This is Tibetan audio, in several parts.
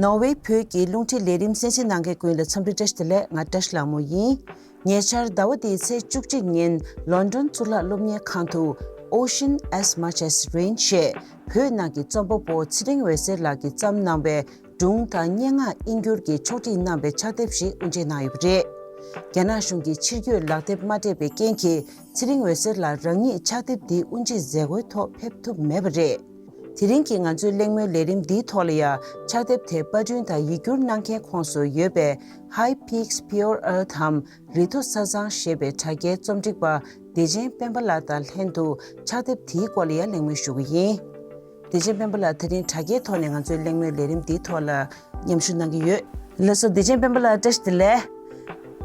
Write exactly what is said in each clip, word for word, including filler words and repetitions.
ནོར་ཝེ་བོད་ཀྱི་རླུང་འཕྲིན་ལས་རིམ་གསན་གཟིགས་གནང་མཁན་ཀུན་ལ་འཚམས་འདྲི་བཀྲ་ཤིས་བདེ་ལེགས། ང་བཀྲ་ཤིས་ལྷ་མོ་ཡིན། ཉེ་ཆར་ཟླ་བ་འདིའི་ཚེས་བཅུ་གཅིག་ཉིན་ལོན་ཌོན་གཙུག་ལག་སློབ་གཉེར་ཁང་དུ་Ocean as much as rain ཞེས་བོད་ནང་གི་རྩོམ་པ་པོ་ཚེ་རིང་འོད་ཟེར་ལགས་ཀྱིས་བརྩམས་གནང་བའི་སྒྲུང་དང་སྙན་ངག་དབྱིན་བསྒྱུར་གྱི་ཕྱོགས་སྒྲིག་གནང་བའི་ཕྱག་དེབ་ཞིག་དབུ་འབྱེད་གནང་ཡོད་པ་རེད། རྒྱ་ནག་གཞུང་གིས་ཕྱིར་སྐྱོད་ལག་དེབ་མ་སྤྲད་པའི་རྐྱེན་གྱིས་ཚེ་རིང་འོད་ཟེར་ལགས་རང་ཉིད་ཕྱག་དེབ་འདིའི་དབུ་འབྱེད་མཛད་སྒོའི་ཐོག་ཕེབས་ཐུབ་མེད་པ་རེད། དེ་རིང་གི་ང་ཚོའི་གླེང་མོལ་ལས་རིམ་འདིའི་ཐོག་ལ་ཡང་ཕྱག་དེབ་དེ་པར་སྐྲུན་དང་ཡིག་སྒྱུར་གནང་མཁན་ཁོངས་སུ་ཡོད་པའི་High Peaks Pure Earth འམ་རི་མཐོ་ས་གཙང་ཞེས་པའི་དྲ་རྒྱའི་རྩོམ་སྒྲིག་པ་བདེ་ཆེན་སྤེན་པ་ལགས་དང་ལྷན་དུ་ཕྱག་དེབ་དེའི་སྐོར་ལ་ཡང་གླེང་མོལ་ཞུ་གི་ཡིན། བདེ་ཆེན་སྤེན་པ་ལགས་དེ་རིང་དྲ་རྒྱའི་ཐོག་ནས་ང་ཚོའི་གླེང་མོལ་ལས་རིམ་འདིའི་ཐོག་ལ་མཉམ་ཞུགས་གནང་གི་ཡོད། ལགས་སོ། བདེ་ཆེན་སྤེན་པ་ལགས་བཀྲ་ཤིས་བདེ་ལེགས།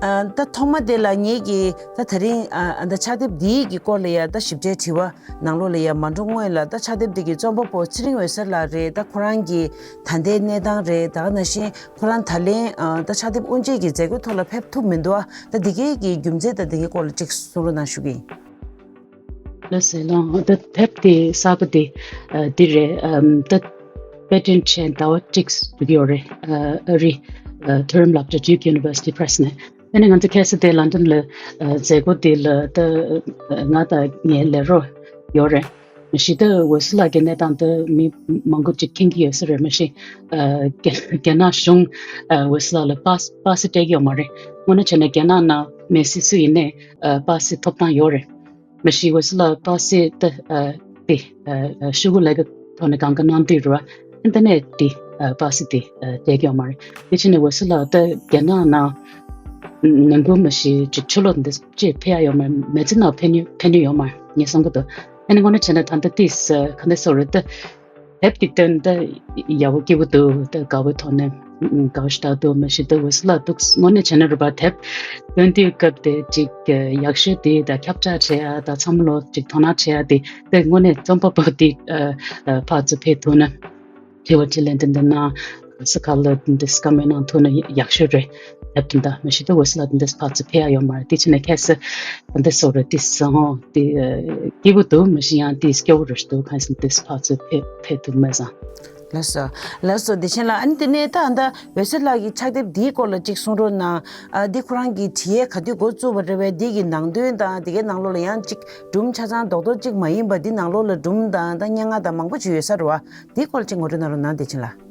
ཨ། ད་ཐོག་མ་དེ་ལ་ངེད་ཀྱིས་ད་དེ་རིང་ཨ་ད་ཕྱག་དེབ་འདིའི་གི་སྐོར་ལ་ཡང་ད་ཞིབ་ཕྲའི་དྲི་བ་ནང་ལོགས་ལ་ཡང་མ་འགྲོ་སྔོན་ལ་ད་ཕྱག་དེབ་འདི་གི་རྩོམ་པ་པོ་ཚེ་རིང་འོད་ཟེར་ལགས་རེད། ད་ཁོ་རང་གི་ད་ལྟའི་གནས་སྟངས་རེད། ད་ག་ནང་བཞིན་ཁོ་རང་ད་ལན་ཨ་ད་ཕྱག་དེབ་དབུ་འབྱེད་ཀྱི་མཛད་སྒོའི་ཐོག་ལ་ཕེབས་ཐུབ་མི་འདུག་ཨ། ད་འདི་གའི་གི་རྒྱུ་མཚན་དང་འདི་གའི་སྐོར་ལ་ཅིག་གསུང་རོགས་གནང་ཞུ་གི་ཡིན། ལགས་སོ་ལགས། ད་དེབ་དེ་གསར་པ་དེ་ཨ་འདི་རེད། ཨམ་ད་དཔེ་སྐྲུན་བྱས་ཟླ་བ་གཅིག་འགྲོ་གི་ཡོད་རེད། ཨ་ཨ་རི་ཨ་མཐོ་རིམ་སློབ་གྲྭ་Duke University Press ནས། དེ་ནས་ང་ཚོ་ཁ་སང་དེ་ལོན་ཌོན་ལ་ཨ་མཛད་སྒོ་དེ་ལ་ད་ཨ་ང་དང་ངའི་ལས་རོགས་ཡོད་རེད། མ་གཞི་ད་འོད་ཟེར་ལགས་ཀྱི་གནས་སྟངས་ད་མི་མང་པོ་ཅིག་མཁྱེན་གྱི་ཡོད་ས་རེད། མ་གཞི་ཨ་རྒྱ་རྒྱ་ནག་གཞུང་ཨ་འོད་ཟེར་ལགས་ལ་པ་པ་སེ་སྤྲད་ཀྱི་ཡོད་མ་རེད། དངོས་གནས་བྱས་ན་རྒྱ་ནག་ནང་མི་སུ་སུ་ཡིན་ནའི་ཨ་པ་སེ་ཐོབ་ཐང་ཡོད་རེད། མ་གཞི་འོད་ཟེར་ལགས་པ་སེ་ད་ཨ་དེ་ཨ་ཨ་ཤོག་གུ་ལས་ཀ་ཐོག་ནས་གང་ག་གནང་དུས་རེད་བ། ཨ་ནི་དེ་ནས་དེ་ཨ་པ་སེ་དེ་ཨ་སྤྲད་ཀྱི་ཡོད་མ་རེད། དེ་བྱས་ནས་འོད་ཟེར་ལགས་ད་རྒྱ་ནག་ནང་ནམ་རྒྱུན་མ་གཞི་ཅིག་ཕྱི་ལོགས་འདི་ཅིག་ཕེབས་ཡ་ཡོད་མ་རེད། མི་ཚེ་ནང་ཕེབས་མྱོང་ཕེབས་མྱོང་ཡོད་མ་རེད་ངས་བསམ་གྱི་འདུག་ཨ་ནི་དངོས་གནས་བྱས་ན་ད་ལྟ་དེ་ཨ་ག་འདྲ་ཟེར་དགོས་རེད། ད་དེབ་ཀྱི་དོན་ད་ཡག་པོ་སྐྱིད་པོ་འདུག་ད་དགའ་བོའི་ཐོག་ནས་དགའ་བོ་ཞེ་དྲག་འདུག་མ་གཞི་ད་འོད་ཟེར་ལགས་འདུག་དངོས་གནས་བྱས་ན་རེད་པ། དེབ་འདོན་དུས་སྐབས་དེ་ཅིག་ཡག་ཤོས་དེ་ད་ཁྱབ་བསྒྲགས་བྱེད་ཡ་ད་ཚང་མ་ལོ་ཅིག་དོ་སྣང་བྱེད་ཡ་དེ་དེ་དངོས་གནས་རྩོམ་པ་པོ་དེ་ཕར་ཚུར་ཕེབས་ཐུབ་ན། དྲི་བ་དྲིས་ལན་དེ་འདྲ་གནང་། ག་ས་ག་ལ་འདི་འདྲ་བཀའ་མོལ་གནང་ཐུབ་ན་ཡག་ཤོས་རེད། དེབ་དེ་འདྲ་མ་གཞི་ད་འོད་ཟེར་ལགས་འདི་འདྲ་ཕར་ཚུར་ཕེབས་ཡ་ཡོད་མ་རེད། དེ་བྱས་ནས་ཁ་སང་འདི་འདྲ་སོགས་རེད། དེ་སང་དེ་སྐྱིད་པོ་འདུག་མ་གཞི་ཡང་དེ་སྐྱོ་བོ་རེད་འདུག་གང་ཡིན་ཟེར་ན་དེ་ཕར་ཚུར་ཕེབས་ཕེབས་ཐུབ་མེད་ཙང་། ལགས་སོ། ལགས་སོ། བདེ་ཆེན་ལགས། ཨ་ནི་དེ་ནས་ད་ཨ་ད་འོད་ཟེར་ལགས་ཀྱི་ཕྱག་དེབ་འདིའི་སྐོར་ལ་ཅིག་གསུང་རོགས་གནང་། ཨ་འདི་ཁོ་རང་གི་བྲིས་ཡས་ག་དུས་འགོ་བཙུགས་པ་རེད་པས། འདི་གི་ནང་དོན་དང་འདི་གའི་ནང་ལོགས་ལ་ཡང་ཅིག་སྒྲུང་ཆ་ཚང་རྡོག་རྡོག་ཅིག་མ་ཡིན་པ་འདི་ནང་ལོགས་ལ་སྒྲུང་དང་ད་སྙན་ངག་དང་མང་པོ་ཅིག་ཡོད་ས་རེད་བ། འདིའི་སྐོར་ལ་ཅིག་ངོ་སྤྲོད་གནང་རོགས་གནང་། བདེ་ཆེན་ལགས།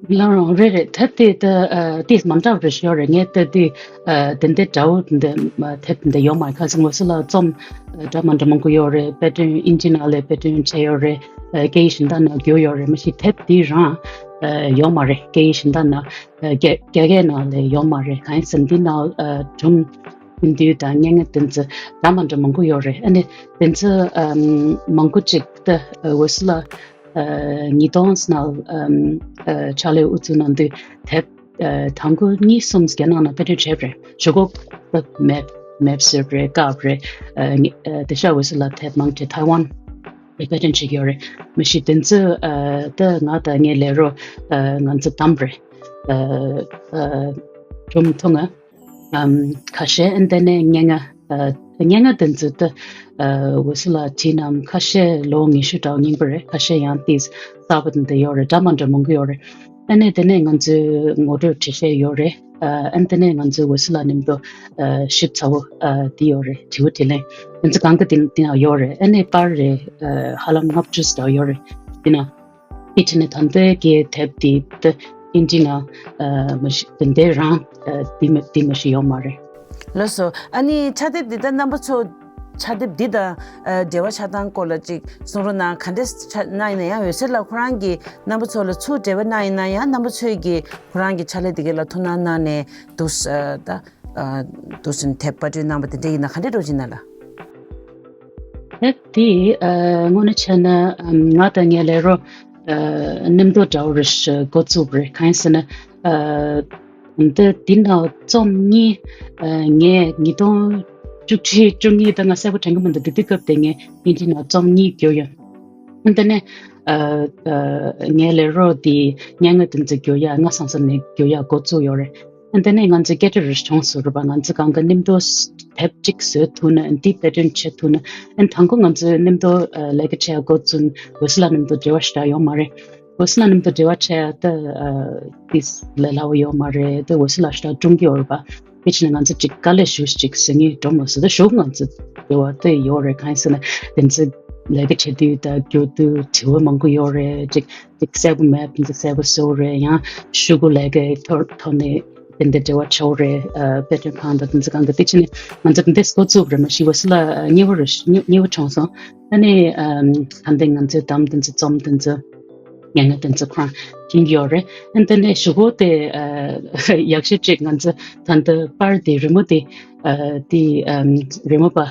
ལགས་རང་རེད་རེད། ད་དེ་ད་ཨ་དེ་མ་འདྲ་བ་རེ་ཞིག་ཡོད་རེད། ངས་ད་དེ་ཨ་དེ་འདྲའི་འདྲ་བོ་འདི་མ་དེབ་འདི་ཡོད་མ་རེད། ཁ་སང་འོད་ཟེར་ལགས་རྩོམ་ཨ་འདྲ་མ་འདྲ་མང་པོ་ཡོད་རེད། དཔེ་སྐྲུན་དབྱིན་ཇི་ནང་ལ་དཔེ་སྐྲུན་བྱས་ཡོད་རེད། ཨ་སྐད་ཡིག་གཞན་དག་ནང་བསྒྱུར་ཡོད་རེད། མ་གཞི་དེབ་འདི་རང་ཨ་ཡོད་མ་རེད། སྐད་ཡིག་གཞན་དག་ནང་ཨ་རྒྱ་རྒྱ་སྐད་ནང་ལ་ཡོད་མ་རེད། གང་ཡིན་ཟེར་ན་འདི་ནང་ཨ་སྒྲུང་ཀུན་བཏུས་དང་སྙན་ངག་དེ་ཚོ་འདྲ་མ་འདྲ་མང་པོ་ཡོད་རེད། ཨ་ནི་དེ་ཚོ་ཨམ་མང་པོ་ཅིག་ད་ཨ་འོད་ཟེར་ལགས་ཨ་ཉིས་སྟོང་ནང་ཨམ་ཨ་ཕྱག་ལས་དབུ་བཙུགས་གནང་དུས་དེབ་ཨ་དང་པོ་གཉིས་གསུམ་རྒྱ་ནག་ནང་དཔེ་སྐྲུན་བྱས་པ་རེད། ཞུ་སྒོ་མེད་མེད་ཟེར་བ་རེད། བཀག་པ་རེད། ཨ་ནི་ཨ་དེང་སང་འོད་ཟེར་ལགས་དེབ་མང་ཆེ་ཐའེ་ཝན་ལ་དཔེ་སྐྲུན་བྱེད་ཀྱི་ཡོད་རེད། མ་གཞི་དེ་ཚོ་ཨ་ད་ང་དང་ངའི་ལས་རོགས་ཨ་ང་ཚོ་བདམས་པ་རེད། ཨ་ཨ་སྒྲུང་ཐུང་ང་ཨམ་ཁ་ཤས། ཨ་ནི་དེ་ནས་སྙན་ངག་ཨ་སྙན་ངག་དེ་ཚོ་ད་ཨ་འོད་ཟེར་ལགས་བྲིས་ནའང་ཁ་ཤས་ལོ་ཉི་ཤུ་འདྲ་བོ་རྙིང་པ་རེད། ཁ་ཤས་ཡང་ཏིས་གསར་པ་དེ་འདྲ་ཡོད་རེད། འདྲ་མ་འདྲ་མང་པོ་ཡོད་རེད། ཨ་ནི་དེ་ནས་ང་ཚོའི་ངོ་སྤྲོད་བྲིས་ཤེས་ཡོད་རེད། ཨ་ཨ་ནི་དེ་ནས་ང་ཚོའི་འོད་ཟེར་ལགས་མཉམ་དུ་ཨ་ཞིབ་ཚགས་པོ་ཨ་དེ་ཡོད་རེད། དྲི་བ་དྲིས་ལན་དེ་ཚོ་གང་ག་དེ་དེ་ནང་ཡོད་རེད། ཨ་ནི་པར་རེད། ཨ་ཧ་ལམ་ལྔ་བཅུ་ཙམ་ཡོད་རེད། དེ་ནང་དེ་བྱས་ནས་ད་ལྟའི་གི་དེབ་དེ་ད་དབྱིན་ཇི་ནང་ཨ་མ་གཞི་དེ་འདྲའི་རང་ཨ་དེ་མ་དེ་མ་གཞི་ཡོད་མ་རེད། ལགས་སོ། ཨ་ནི་ཕྱག་དེབ་འདི་ད་རྣམ་པ་ཚོ་ཕྱག་དེབ་འདི་དང་ཨ་འབྲེལ་བ་ཆགས་སྟངས་སྐོར་ལ་ཅིག་གསུང་རོགས་གནང་། ག་འདྲས་ཆ་གནང་ཡིན་ན་ཡང་འོད་ཟེར་ལགས་ཁོ་རང་གིས་རྣམ་པ་ཚོ་ལ་ཚུར་འབྲེལ་བ་གནང་ཡིན་ན་ཡང་རྣམ་པ་ཚོས་ཀྱིས་ཁོ་རང་གི་ཕྱག་ལས་འདི་ག་ལ་ཐུགས་སྣང་གནང་ནས་འདུག་ཨ་ད་ཨ་འདུག་ཟིན་དེབ་པར་སྐྲུན་གནང་བ་དེ་འདྲ་ཡིན་ན་ག་འདྲས་འགྲོ་གི་ཡིན་ན་ལགས། དེབ་དེ་ཨ་དངོས་གནས་བྱས་ན་ཨམ་ང་དང་ངའི་ལས་རོགས་ཨ་མཉམ་དུ་འདྲ་བོ་རེ་ཞིག་འགོ་བཙུགས་པ་རེད། གང་ཡིན་ཟེར་ན་ཨ་འདི་འདི་ནང་རྩོམ་གཉིས་ཨ་ངས་ཉིས་སྟོང་བཅུ་གཅིག་བཅུ་གཉིས་ད་ང་གསལ་པོ་དྲན་གྱི་མི་འདུག་དེ་དུས་སྐབས་དེ་ངས་དབྱིན་ཇི་ནང་རྩོམ་གཉིས་བསྒྱུར་ཡོད། འདི་ནས་ཨ་ཨ་ངའི་ལས་རོགས་དེ་སྙན་ངག་དེ་ཚོ་བསྒྱུར་ཡ་སྔ་སང་ས་ནས་བསྒྱུར་ཡ་འགོ་བཙུགས་ཡོད་རེད། ཨ་དེ་ནས་ང་ཚོའི་སྐད་སྒྲ་རུ་བྱུང་སོང་རེད་པ། ང་ཚོ་གང་ག་མཉམ་དུ་དེབ་གཅིག་བཟོས་ཐུབ་ན། ཨ་འདི་དཔེ་སྐྲུན་བྱེད་ཐུབ་ན། ཨ་དང་པོ་ང་ཚོའི་མཉམ་དུ་ཨ་ལས་ཀ་བྱེད་ཡ་འགོ་བཙུགས་འོད་ཟེར་ལགས་མཉམ་དུ་འབྲེལ་བ་ཞེ་དྲག་ཡོད་མ་རེད། འོད་ཟེར་ལགས་རྣམ་དང་འབྲེལ་བ་བྱས་ཡ་ད་ཨ་ཏིས་ལས་སླ་བོ་ཡོད་མ་རེད། ད་འོད་ཟེར་ལགས་ཞེ་དྲག་སྒྲུང་གི་ཡོད་རེད་པ། དེ་བྱས་ནས་ང་ཚོ་ཅིག་དཀའ་ལས་ཞུ་ཞིག་ཟེར་ངེས་འགྲོ་མ་སོང་། ད་ཞུ་ང་ཚོ་འབྲེལ་བ་ད་ཡོད་རེད། གང་ཡིན་ཟེར་ན་དེ་ཚོ་ལས་ཀ་བྱེད་དུས་ད་རྒྱུ་དུས་དྲི་བ་མང་པོ་ཡོད་རེད། ཅིག་ཅིག་གསལ་པོ་མེད་པ་ཅིག་གསལ་པོ་བཟོ་རེད། ཡང་ཤོག་གུ་ལས་ཀའི་ཐོག་ཐོག་ནས་དེ་འདྲ་འབྲེལ་བ་ཆོག་རེད། ཨ་དཔེ་སྐྲུན་ཁང་དང་དེ་ཚོ་གང་ག་དེ་བྱས་ནས་ང་ཚོ་དེ་འདྲ་འགོ་བཙུགས་རེད། མ་གཞི་འོད་ཟེར་ལགས་མཉེས་པོ་རེད། མཉེས་པོ་བྱུང་སོང་། ཨ་ནི་ཨམ་ད་ལྟ་ང་ཚོའི་གཏམ་དེ་ཚོ་རྩོམ་དེ་ཚོ་ཉན་ཡ་དེ་ཚོ་ཁོ་རང་ཡིན་ཡོད་རེད། ཨ་ནི་དེ་ནས་གཞུག་གུ་དེ་ཨ་ཡག་ཤོས་ཅིག་ང་ཚོ་ད་ལྟ་པར་དེ་རི་མོ་དེ་ཨ་དེ་ཨམ་རི་མོ་པ་ཨ་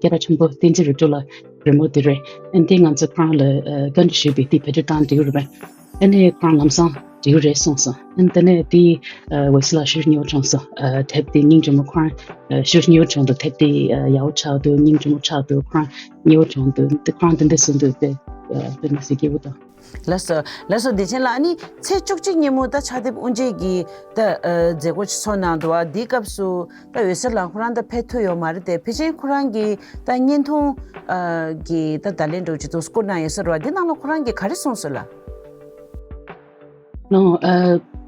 སྐད་གྲགས་ཆེན་པོ་བསྟན་འཛིན་རིག་གྲོལ་ལགས་རི་མོ་དེ་རེད། ཨ་ནི་དེ་ང་ཚོ་ཁོ་རང་ལ་ཨ་བཀའ་འདྲི་ཞུས་པས་དེ་བེད་སྤྱོད་བཏང་འགྲིག་གི་རེད་པས། ཨ་ནི་ཁོ་རང་ལམ་སང་འགྲིག་གི་རེད་གསུངས་སོང་། ཨ་ནི་དེ་ནས་དེ་ཨ་འོད་ཟེར་ལགས་ཞེ་མཉེས་པོ་བྱུང་སོང་། ཨ་དེབ་དེ་སྙིང་རྗེ་མོ་ཁོ་རང་ཨ་ཞེ་མཉེས་པོ་བྱུང་འདུག་དེབ་དེ་ཨ་ཡག་པོ་ཆགས་འདུག་སྙིང་རྗེ་མོ་ཆགས་འདུག་ཁོ་རང་མཉེས་པོ་བྱུང་འདུག་དེ་ཁོ་རང་དེ་འདྲ་གསུངས་འདུག་དེ་ཨ་དཔེ་མི་སྲིད་སྐྱིད་པོ་དང་། ལགས་སོ། ལགས་སོ། བདེ་ཆེན་ལགས། ཨ་ནི་ཚེས་བཅུ་གཅིག་ཉིན་མོ་ད་ཕྱག་དེབ་དབུ་འབྱེད་ཀྱི་ད་ཨ་མཛད་སྒོ་ཅིག་ཚོགས་གནང་འདུག་བ། འདིའི་སྐབས་སུ་ད་འོད་ཟེར་ལགས་ཁོ་རང་ད་ཕེབས་ཐུབ་ཡོད་མ་རེད་དེ། ཕལ་ཆེར་ཁོ་རང་གི་ད་བརྙན་ཐུང་ཨ་གི་ད་བརྡ་ལན་འདྲ་བོ་ཅིག་འདུག་བསྐུར་གནང་ཡོད་ས་རེད་བ། འདི་ནང་ལ་ཁོ་རང་གིས་ག་རེ་གསུངས་སོང་ལགས། ནོ། ཨ་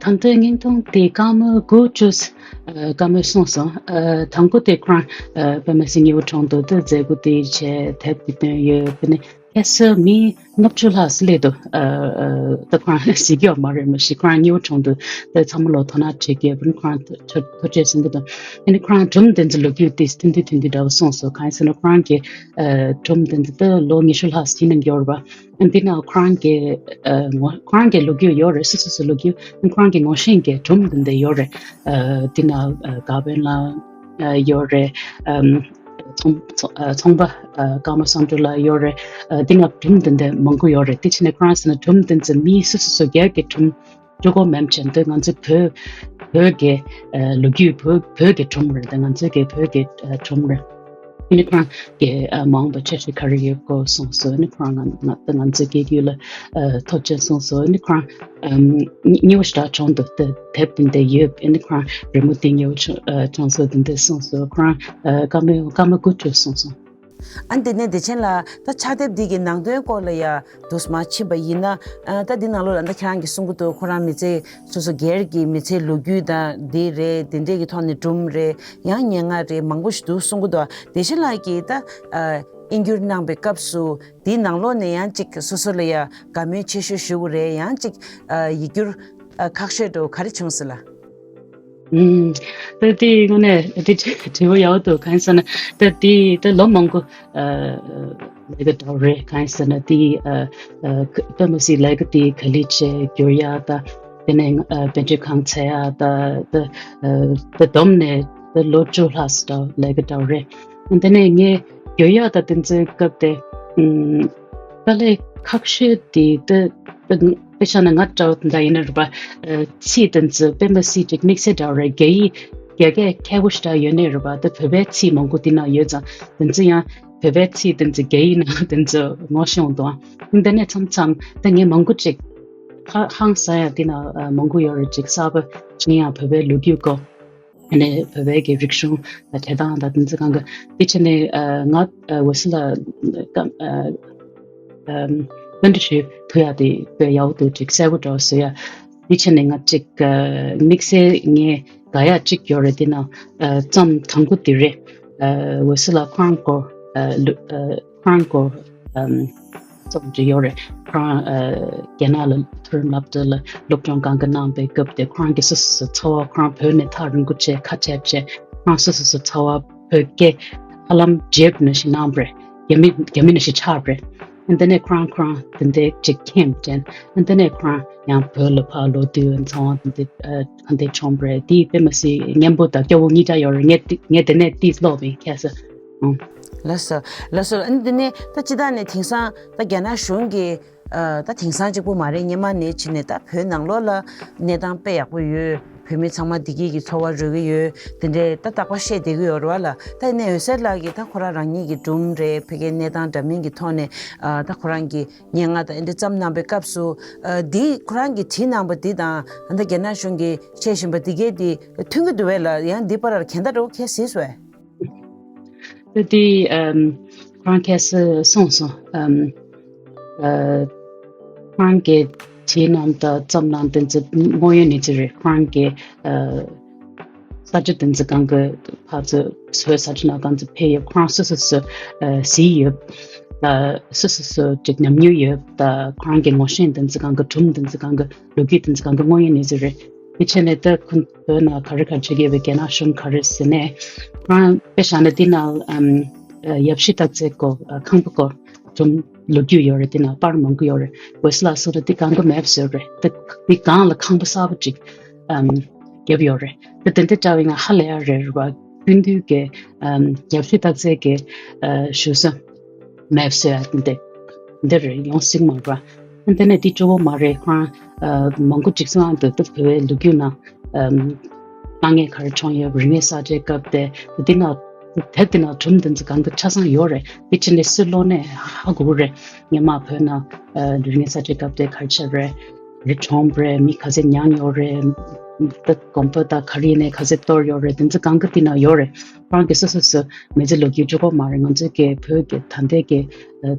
ད་ལྟའི་བརྙན་ཐུང་དེ་སྐར་མ་དགུ་བཅུ་ཨ་སྐར་མ་གསུངས་སོང་། ཨ་དང་པོ་དེ་ཁོ་རང་ཨ་དཔེ་མི་སྲིད་མཉེས་པོ་བྱུང་འདུག་དེ་མཛད་སྒོ་དེ་བྱས་དེབ་དེ་བཏོན་ཡོད། དེ་ནས་ཁ་སང་མི་ལྔ་བཅུ་ལྷག་སླེབས་འདུག་ཨ་ཨ་ད་ཁོ་རང་གཟིགས་ཀྱི་ཡོད་མ་རེད། མ་གཞི་ཁོ་རང་མཉེས་པོ་བྱུང་འདུག་དེ་ཚང་མ་ལོ་ཐོག་ན་བྲིས་ཀྱི་ཡོད་པ་ནི་ཁོ་རང་ཐུགས་ཐུགས་རྗེ་གསུང་གི་འདུག་ཨ་ནི་ཁོ་རང་སྒྲུང་དེ་ཚོ་ལོ་རྒྱུས་དེ་ཐུང་ཐུང་ཐུང་ཐུང་འདྲ་བོ་གསུངས་སོང་། གང་ཡིན་ཟེར་ན་ཁོ་རང་གི་ཨ་སྒྲུང་དེ་ཚོ་ད་ལོ་ཉི་ཤུ་ལྷག་ཕྱིན་ནས་ཡོད་རེད་པ། འདི་ན་ཁོ་རང་གི་ཨ་ངོ་ཁོ་རང་གི་ལོ་རྒྱུས་ཡོད་རེད། སོ་སོ་སོ་ལོ་རྒྱུས་ཁོ་རང་གི་ངོ་ཤེས་ཀྱི་སྒྲུང་འདི་འདྲ་ཡོད་རེད། ཨ་འདི་ན་ཨ་དགའ་འཕེལ་ལགས་ཨ་ཡོད་རེད། ཨམ་ཚོང་ཚོང་ཨ་ཚོང་པ་ཨ་ཀརྨ་བསམ་གྲུབ་ལགས་ཡོད་རེད། ཨ་འདི་ན་སྒྲུང་འདི་འདྲ་མང་པོ་ཡོད་རེད། དེ་ཕྱིན་ནས་ཁོ་རང་ཟེར་ན་སྒྲུང་འདི་ཚོ་མི་སོ་སོ་སོ་སྒེར་གྱི་སྒྲུང་ཅོ་གོ་མེམ་ཆེན་དེ་ང་ཚོའི་བོད་བོད་ཀྱི་ཨ་ལོ་རྒྱུས་བོད་བོད་ཀྱི་སྒྲུང་རེད། དེ་ང་ཚོའི་གི་བོད་ཀྱི་ཨ་སྒྲུང་རེད། ཨ་ནི་ཁོ་རང་གི་ཨ་མ་འོངས་པ་འཆར་གཞི་ག་རེ་ཡོད་སྐོར་གསུངས་སོང་། ཨ་ནི་ཁོ་རང་ང་ང་ང་ཚོའི་སྐད་ཡིག་ལ་ཨ་ཐུགས་རྗེ་གསུངས་སོང་། ཨ་ནི་ཁོ་རང་ཨམ་མཉེས་པོ་ཞེ་དྲག་བྱུང་འདུག་དེ་དེབ་དེ་འདྲ་ཡོད། ཨ་ནི་ཁོ་རང་རི་མོ་དེ་མཉེས་པོ་བྱུང་ཨ་བྱུང་སོང་། དེ་འདྲ་གསུངས་སོང་། ཁོ་རང་ཨ་སྐར་མ་སྐར་མ་དགུ་བཅུ་གསུངས་སོང་། ཨ་ནི་དེ་ནས་བདེ་ཆེན་ལགས་ད་ཕྱག་དེབ་འདི་གི་ནང་དོན་སྐོར་ལ་ཡ་དུས་མ་ཕྱིན་པ་ཡིན་ན། ཨ་ད་འདི་ནང་ལོགས་ལ་ད་ཁྱེད་རང་གིས་གསུང་གི་འདུག་ཁོ་རང་མི་ཚེ་སོ་སོ་སྒེར་གྱི་མི་ཚེའི་ལོ་རྒྱུས་དང་འདི་རེད། དེ་འདྲས་ཀྱི་ཐོག་ནས་སྒྲུང་རེད། ཡང་སྙན་ངག་རེད། མང་པོ་ཞིག་འདུག་གསུང་གི་འདུག་བདེ་ཆེན་ལགས་ཀྱིས་ད་ཨ་དབྱིན་བསྒྱུར་གནང་པའི་སྐབས་སུ་འདིའི་ནང་ལོགས་ནས་ཡང་ཅིག་སོ་སོ་ལ་ཡ་དགའ་མོས་ཆེ་ཤོས་ཞུ་དགོས་རེད། ཡང་ཅིག་ཨ་ཡིག་སྒྱུར་ཨ་ཁག་ཤོས་འདྲ་བོ་ག་རེ་བྱུང་སོང་ལགས། ཨུམ། ད་དེ་དངོས་གནས་དེ་དྲི་དྲི་བ་ཡག་པོ་འདུག་གང་ཡིན་ཟེར་ན་ད་དེ་ད་ལོ་མང་པོ་ཨ་ལས་ཀ་འདྲ་བོ་རེད། གང་ཡིན་ཟེར་ན་དེ་ཨ་ཨ་ཀ་ད་མ་སི་ལས་ཀ་དེ་ག་ལེ་བྱས་བསྒྱུར་ཡག་ད་དེ་ནས་ཨ་དཔེ་མཛོད་ཁང་བཙལ་ཡག་ད་ད་ཨ་ད་བསྡོམས་ནས་ད་ལོ་བཅུ་ལྷག་ཙམ་འདྲ་བོ་ལས་ཀ་འདྲ་བོ་རེད། དེ་ནས་ངས་བསྒྱུར་ཡག་ད་དེ་ཚོའི་སྐབས་དེ་ཨུམ། དཀའ་ལས་ཁག་ཤོས་དེ་ད་ད་དཔེ་བཞག་ན་ང་འདྲ་བོ་དེ་འདྲ་ཡིན་ན་རེད་པ། ཨ་ཚིག་དེ་ཚོ་དཔེ་མ་སྲིད་ཅིག་དམིགས་བསལ་འདྲ་བོ་རེད། རྒྱ་ཡིག་རྒྱ་སྐད་མཁས་པོ་ཞེ་དྲག་ཡོད་ནའི་རེད་པ། ད་བོད་པའི་ཚིག་མང་པོ་དེ་ན་ཡོད་ཙང་དེ་ཚོ་ཡང་བོད་པའི་ཚིག་དེ་ཚོ་རྒྱ་ཡིག་ནང་དེ་ཚོ་ངོ་ཤེས་འོང་དང་། དེ་ནས་མཚམས་མཚམས་ད་ངས་མང་པོ་ཅིག་ཧ་ཧང་སང་ཡག་དེ་ན་ཨ་མང་པོ་ཡོད་རེད། ཅིག་གསར་པ་ཅིག་ཡང་བོད་པའི་ལོ་རྒྱུས་སྐོར། ཨ་ནི་བོད་པའི་གི་རིག་གཞུང་ལ་འབྲེལ་སྟངས་དང་དེ་ཚོ་གང་ག་དེ་བྱས་ནས་ཨ་ང་ཨ་འོད་ཟེར་ལ་ཨ་ཨ་བཀའ་འདྲི་ཞུ་ཐུབ་ཡག་དེ་དཔེ་ཡག་པོ་འདུག་ཅིག་གསལ་པོ་འདྲ་བོ་བཟོ་ཡག་དེ་བྱས་ནས་ང་ཅིག་ཨ་དམིགས་བསལ་ངས་དགའ་ཡག་ཅིག་ཡོད་རེད། དེ་ན་ཨ་རྩོམ་དང་པོ་དེ་རེད། ཨ་འོད་ཟེར་ལ་ཁོ་རང་སྐོར་ཨ་ལུ་ཨ་ཁོ་རང་སྐོར་ཨམ་རྩོམ་ཅིག་ཡོད་རེད། ཁོ་རང་ཨ་རྒྱ་ནག་ལ་མཐོ་རིམ་སློབ་གྲྭ་ལ་སློབ་སྦྱོང་གང་ག་གནང་པའི་སྐབས་དེ་ཁོ་རང་གི་སོ་སོ་སོ་ཚོར་བ། ཁོ་རང་བོད་ནས་ཐག་རིང་པོ་བྱས་ཁ་བྲལ་བྱས་ཁོ་རང་སོ་སོ་སོ་ཚོར་བ་བོད་སྐད་ཧ་ལམ་བརྗེད་ནང་བཞིན་གནང་བ་རེད། རྒྱ་མི་རྒྱ་མི་ནང་བཞིན་ཆགས་པ་རེད། ཨ་དེ་ནས་ཁོ་རང་ཁོ་རང་དེ་འདྲའི་ཅིག་མཁྱེན་དྲན། ཨ་དེ་ནས་ཁོ་རང་ཡང་བོད་ལ་ཕར་ལོག་དུས་འཚོ་བ་དེ་འདྲ་ཨ་ག་འདྲ་བྱུང་བ་རེད། དེ་དཔེ་མ་སྲིད་སྙན་པོ་དང་སྐྱོ་བོ་གཉིས་ཀ་ཡོད་རེད། ངས་དེ་ངས་དེ་ནས་ཏིས་ཀློག་པའི་ཁ་སང་། ཨང་། ལགས་སོ། ལགས་སོ། ཨ་ནི་དེ་ནས་ད་སྤྱིར་བཏང་ནས་དེང་སང་ད་རྒྱ་ནག་གཞུང་གིས་ཨ་ད་དེང་སང་གཅིག་པུ་མ་རེད། སྔོན་མ་ནས་བྱས་ནས་ད་བོད་ནང་ལོགས་ལ་གནས་སྟངས་དཔེ་ཡག་པོ་ཡོད། བོད་མི་ཚང་མ་བདེ་སྐྱིད་ཀྱི་འཚོ་བ་རོལ་གྱི་ཡོད། དེ་འདྲའི་ད་རྟག་པར་བཤད་བསྡད་ཀྱི་ཡོད་རེད་བ་ལ། ད་ཡིན་ནའི་འོད་ཟེར་ལགས་ཀྱིས་ད་ཁོ་རང་རང་ཉིད་ཀྱི་སྒྲུང་རེད། ཕ་གིའི་གནས་སྟངས་འདྲ་མིན་གྱི་ཐོག་ནས་ཨ་ད་ཁོ་རང་གི་སྙན་ངག་དང་འདི་འདྲ་བརྩམས་གནང་པའི་སྐབས་སུ་ཨ་འདི་ཁོ་རང་གིས་བྲིས་གནང་པ་འདི་དང་ད་ལྟ་རྒྱ་ནག་གཞུང་གིས་བཤད་བཞིན་པ་འདི་གས་འདི་མཐུན་གྱི་འདུག་བས་ལ། ཡང་འདི་བར་གན་ད་འདྲ་བོ་ཁྱེད་གཟིགས་སོང་བས། ད་འདི་ཨམ་ཁོ་རང་ཁ་སང་གསུངས་སོང་། ཨམ་ཨ་ཁོ་རང་གིས་ བྲིས་གནང་དང་བརྩམས་གནང་དེ་ཚོ་དངོས་ཡོད་གནས་ཚུལ་རེད། ཁོ་རང་གི་ས་ཆ་དེ་ཚོ་གང་གི་ཕར་ཚུར་བཟོས་ས་ཆ་ནང་གང་ཚོ་ཕེབས་ཡོད། ཁོ་རང་སོ་སོ་སོ་གཟིགས་ཡོད། སོ་སོ་སོ་ཅིག་ཉམས་མྱོང་ཡོད། ད་ཁོ་རང་གི་ངོ་ཤེས་དེ་ཚོ་གང་གི་སྒྲུང་དེ་ཚོ་གང་གི་ལོ་རྒྱུས་དེ་ཚོ་གང་གི་དངོས་ཡོད་གནས་ཚུལ་རེད། དེ་བྱས་ནས་ད་ཁོ་བོད་ནང་ག་རེ་ག་རེ་བྱེད་ཀྱི་ཡོད་པའི་རྒྱ་ནག་གཞུང་ག་རེ་ཟེར་ནས་ཁོ་རང་དཔེ་བཞག་ན་དེ་ནང་ཡབ་གཞིས་སྟག་རྩེ་སྐོར་ཁང་པ་སྐོར་སྒྲུང་ལོ་རྒྱུས་ཡོད་རེད། དེ་ནང་པར་མང་པོ་ཡོད་རེད། འོད་ཟེར་ལགས་སུ་རེད་དེ་གང་གི་མེབ་ཟེར་རེད། དེ་དེ་གང་ལ་ཁང་པ་གསར་པ་ཅིག་བརྒྱབ་ཡོད་རེད། དེ་དེ་འདྲ་འདྲ་བའི་ང་ཧ་ལས་ཡ་རེད་རེད་བ། སྐུ་མདུན་གྱི་ཡབ་གཞིས་སྟག་རྩེ་གི་བཞུགས་ས་མེབ་ཟེར་ཡ་དེ་འདི་རེད་ཡོང་སྲིད་མ་རེད་བ། དེ་ནས་འདི་གཙོ་བོ་མ་རེད། ཁོ་རང་མང་པོ་ཅིག་སོང་དུ་དུ་བོད་པའི་ལོ་རྒྱུས་ནང་དཀའ་ངལ་ག་རེ་བྱུང་ཡོད། རིག་གནས་གསར་བརྗེའི་སྐབས་དེ་དེ་ནང་དེབ་དེ་ནང་སྒྲུང་དེ་ཚོ་གང་གི་ཆ་ཚང་ཡོད་རེད། དེ་ཕྱིན་ནས་སུ་ཀློག་ནས་ཧ་གོ་གི་རེད། སྔོན་མ་བོད་ནང་རིག་གནས་གསར་བརྗེའི་སྐབས་དེ་ག་རེ་བྱས་རེད། རི་གྲོང་རེད། མི་ག་ཚད་མྱངས་ཡོད་རེད། ད་གོམ་པ་ད་ག་རེ་ནས་ག་ཚད་གཏོར་ཡོད་རེད། དེ་ཚོ་གང་གི་དེ་ནང་ཡོད་རེད། ཁོ་རང་གི་སོ་སོ་སོ་མི་ཚེ་ལོ་རྒྱུས་གཙོ་བོ་མ་རེད། ང་ཚོའི་གི་བོད་ཀྱི་ད་ལྟའི་གི་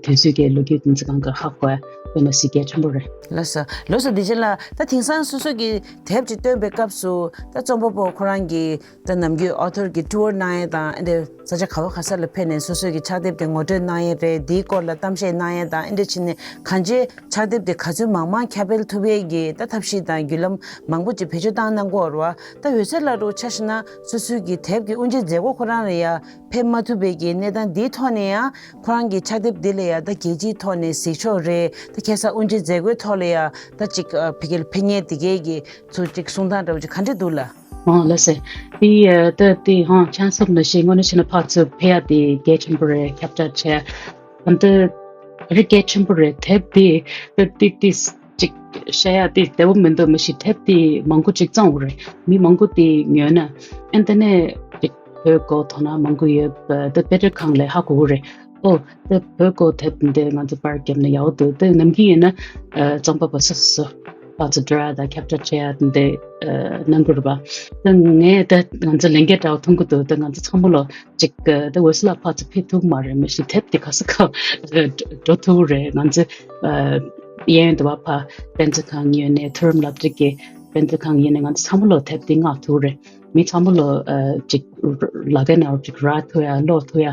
དུས་ཚོད་ཀྱི་ལོ་རྒྱུས་དེ་ཚོ་གང་གི་ཧ་གོ་ཡ་དཔེ་མ་སྲིད་གལ་ཆེན་པོ་རེད། ལགས་སོ། ལགས་སོ། དེ་རྗེས་ལ་ད་དེང་སང་སོ་སོ་གི་དེབ་ཅིག་བཏོན་པའི་སྐབས་སུ་ད་རྩོམ་པ་པོ་ཁོ་རང་གི་ད་ནམ་རྒྱུན་ཨོ་ཐོར་གྱི་ཊུར་གནང་ཡས་དང་ཨེ་འདྲ་ས་ཆ་ག་བ་ག་ས་ལ་ཕེབས་ནས་སོ་སོ་གི་ཕྱག་དེབ་དེ་ངོ་སྤྲོད་གནང་ཡས་རེད། དེའི་སྐོར་ལ་གཏམ་བཤད་གནང་ཡས་དང་ཨེ་འདྲ་བྱས་ནས་གང་ཅིའི་ཕྱག་དེབ་དེ་ག་ཚོད་མང་མང་ཁྱབ་སྤེལ་ཐུབ་ཡས་ཀྱི་ད་ཐབས་ཤེས་དང་བརྒྱུད་ལམ་མང་པོ་ཅིག་བེད་སྤྱོད་བཏང་གནང་གི་ཡོད་རེད་བ། ད་འོད་ཟེར་ལགས་འདྲ་བོ་ཆ་བཞག་ན་སོ་སོའི་གི་དེབ་ཀྱི་དབུ་འབྱེད་མཛད་སྒོ་ཁོ་རང་ལ་ཡ་ཕེབས་མ་ཐུབ་པའི་གི་གནས་སྟངས་འདིའི་ཐོག་ནས་ཡང་ཁོ་རང་གི་ཕྱག་དེབ་འདི་ལ་ཡ་ད་རྒྱལ་སྤྱིའི་ཐོག་ནས་གཟིགས་ཕྱོགས་རེད། ད་ཁ་སང་དབུ་འབྱེད་མཛད་སྒོའི་ཐོག་ལ་ཡ་ད་ཅིག་ཕ་གི་ལ་ཕེབས་མཁན་དེ་གས་ཀྱི་ཚུར་ཅིག་གསུང་སྟངས་འདྲ་བོ་ཅིག་ག་འདྲ་འདུག་ལགས། ཨོ་ལགས་སེ། དེ་ཡ་ད་དེ་ཧང་ཆང་སོབ་ནང་བཞིན་དངོས་གནས་བྱས་ན་ཕར་ཚུར་ཕེབས་ཡ་དེ་གལ་ཆེན་པོ་རེད། ཁྱབ་བསྒྲགས་བྱས་ཨ་འདི་རི་གལ་ཆེན་པོ་རེད། དེབ་དེ་ད་དེ་དེ་ཅིག་བཤད་ཡ་དེ་བདེ་པོ་མི་འདུག་མི་ཤེས། དེབ་དེ་མང་པོ་ཅིག་བཙོང་དགོས་རེད། མི་མང་པོ་དེ་ཉོས་ན་ཨ་འདི་ནས་ཅིག་བོད་སྐོར་དོ་སྣང་མང་པོ་ཡོད་པ་དེ་དཔེ་མཛོད་ཁང་ལས་ཧ་གོ་གི་རེད། ཨོ་དེ་བོད་སྐོར་དེབ་འདི་ང་ཚོ་པར་བརྒྱབ་ན་ཡག་པོ་འདུག་དེ་ནམ་རྒྱུན་ཡིན་ན་རྩོམ་པ་པོ་སོ་སོ་སོ་ཕར་ཚུར་འགྲོ་ཡ་དང་ཁྱབ་བསྒྲགས་བྱེད་ཡ་འདི་གནང་གི་རེད་པ། དེ་ངས་དེ་ང་ཚོ་ལས་འགན་འདྲ་བོ་མཐོང་གི་འདུག་དེ་ང་ཚོ་ཚང་མ་ལོ་ཅིག་གི་ད་འོད་ཟེར་ལགས་ཕར་ཚུར་ཕེབས་ཐུབ་མ་རེད། མི་ཤེས་དེབ་དེ་ག་ས་ག་འགྲོ་ཐུབ་རེད། ང་ཚོ་གཡས་གཡོན་དུ་བ་ཕ་དཔེ་མཛོད་ཁང་ཡོད་ནས་མཐོ་རིམ་སློབ་གྲྭ་གི་དཔེ་མཛོད་ཁང་ཡིན་ནས་ང་ཚོ་ཚང་མ་ལོ་དེབ་དེ་མངགས་ཐུབ་རེད། མི་ཚང་མ་ལོ་ཅིག་ལག་ཀའི་ནང་ཅིག་རག་ཐུབ་ཡ་ཀློག་ཐུབ་ཡ་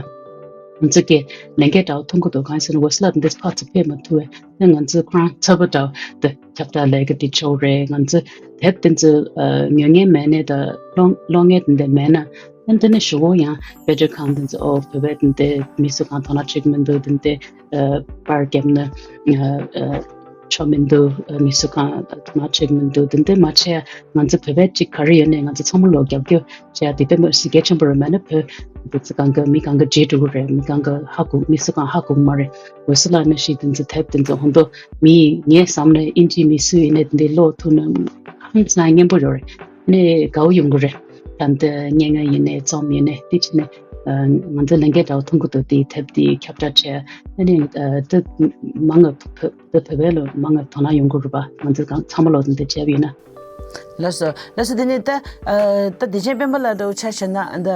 ང་ཚོ་གི་ལས་འགན་འདྲ་བོ་མཐོང་གི་འདུག་གང་ཟེར་ན་འོད་ཟེར་ལགས་འདི་ཕར་ཚུར་ཕེབས་མ་ཐུབ་པས་ང་ཚོ་ཁོ་རང་ཚ་པོ་འདྲ་བོ་དེ་ཁྱབ་བསྒྲགས་ལས་ཀ་དེ་ཆོག་རེད། ང་ཚོ་དེབ་དེ་ཚོ་ཉོ་མཁན་མེད་ནས་དང་ཀློག་ཀློག་མཁན་དེ་འདྲ་མེད་ན། ཨ་འདི་ནས་ཞུ་བོ་ཡང་དཔེ་མཛོད་ཁང་དེ་ཚོ་ཨོ་བོད་པའི་དེ་འདྲའི་མི་སུ་གང་དོ་སྣང་བྱེད་ཀྱི་མི་འདུག་དེ་འདྲའི་པར་བརྒྱབ་ན་ཆོ་མི་འདུག་མི་སུ་གང་དོ་སྣང་བྱེད་ཀྱི་མི་འདུག་དེ་འདྲའི་མ་བྱས་ང་ཚོ་བོད་པའི་གཅིག་ག་རེ་ཡོད་ནས་ང་ཚོ་ཚང་མ་ལོ་རྒྱབ་སྐྱོར་བྱས་དེ་དཔེ་མི་སྲིད་གལ་ཆེན་པོ་རེད། མེད་ན་བོད་འདི་ཚོ་གང་ག་མི་གང་ག་བརྗེད་འགྲོ་གི་རེད། མི་གང་ག་ཧ་གོ་མི་སུ་གང་ཧ་གོ་གི་མ་རེད། འོད་ཟེར་ལགས་ནང་བཞིན་དེ་ཚོ་དེབ་དེ་ཚོ་ཧོན་ཏོ་མི་ངས་བསམ་ན་ཨིན་ཇི་མི་སུ་ཡིན་ནས་དེ་འདྲའི་ཀློག་ཐུབ་ན་ཧང་སང་སྙན་པོ་ཡོད་རེད། ནས་དགའ་བོ་ཡོང་གི་རེད། ད་འདི་སྙན་ངག་ཡིན་ནས་རྩོམ་ཡིན་ནས་དེ་ཕྱིན་ནས་ང་ཚོ་ལས་འགན་འདྲ་བོ་མཐོང་གི་འདུག་དེའི་དེབ་དེ་ཁྱབ་བསྒྲགས་བྱས་ཨ་ནི་འདི་མང་ང་བོད་འདི་བོད་པའི་ལོ་མང་ང་དོ་སྣང་ཡོང་གི་རེད་པ། ང་ཚོ་གང་ཚང་མ་ལོ་འདི་བྱས་པ་ཡིན་ན། ལགས་སོ། ལགས་སོ། དེ་ནས་ད་ད་བདེ་ཆེན་སྤེན་པ་ལགས་འདྲ་བོ་ཆ་བཞག་ན་ད་